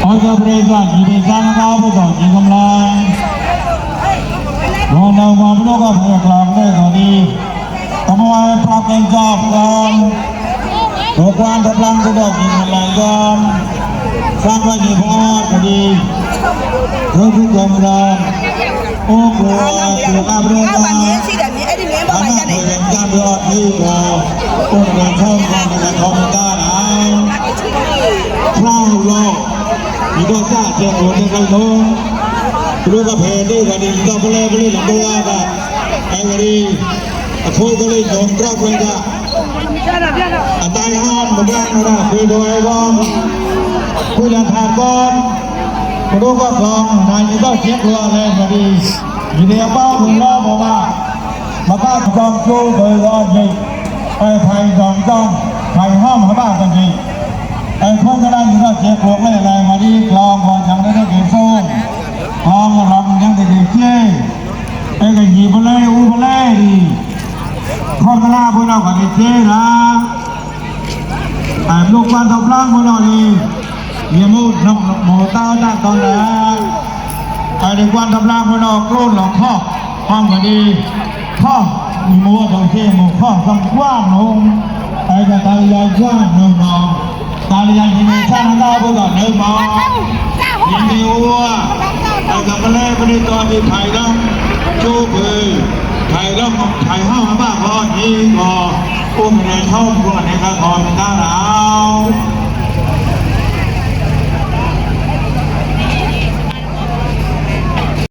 Ojo presa, jibisang ka bu dong jigam lai. Wong dong wong bu ka bu klong de ko di. Kamu ai pak en jop kan. Ko kuan ko plang bu dong jigam lai kan. Sang ka ji bu ko di. Ko bu jam lai. Ô, kua, kua, kua, kua. Ana, kua yang jam dua, kua. Ô, kua, kua, kua, kua, kua, kua. Plau lo. Ibu sa, cek, kua, cek, kua, kua. Perlu ka pedi, kua, di, kita boleh, boleh, nak dua, kua. Ai, kua, di. Aku boleh jongkrak, kua, kua. ອາຕາຍຮານໝູ່ບ້ານນະ ຄືໂດຍລວມ ຜູ້ຍັງຂາດກ່ອນ ກະດູກກະກອງ ນາຍກະເຈັດຫົວແລງກະດີ ມີແນວເປົ້າເຖິງລອບອອກມາ ມາປາກຈອງຊູໂດຍລອບນີ້ ໄປໄພຈອງຈ້ອງ ໄພຫ້ອມຫາບ້ານກັນນີ້ ໄປຄົນກະນັ້ນກະເຈັດພວກແລງກະດີ ກອງຂອງຍັງໄດ້ເປັນໂຊ ຕອນແລກ ໄປໃນກວນກຳລັງເພິ່ນອອກໂລນຫຼອກຄອກ ຫ້ອງກະດີ ຄອກມີໝູ່ສອງເຊໝູ່ຄອກສອງກວ້າງຫົງ ໄປກັບຕາລະຍາຍກວ້າງໜຶ່ງມອງ ຕາລະຍາຍທີ່ມີຊານເຮົາເພິ່ນກໍໜຶ່ງມອງ ຍິນດີອວ ໄປກັບມະແລງປະນິດຕອນທີ່ໄຖດອງໂຈເຜີຍ ໄຖດອງໄຖເຮົາມາບ້າກອນນີ້ກໍ ໂອ້ ມະແລງເຮົາກ່ອນໃນການອອກຕາລາວ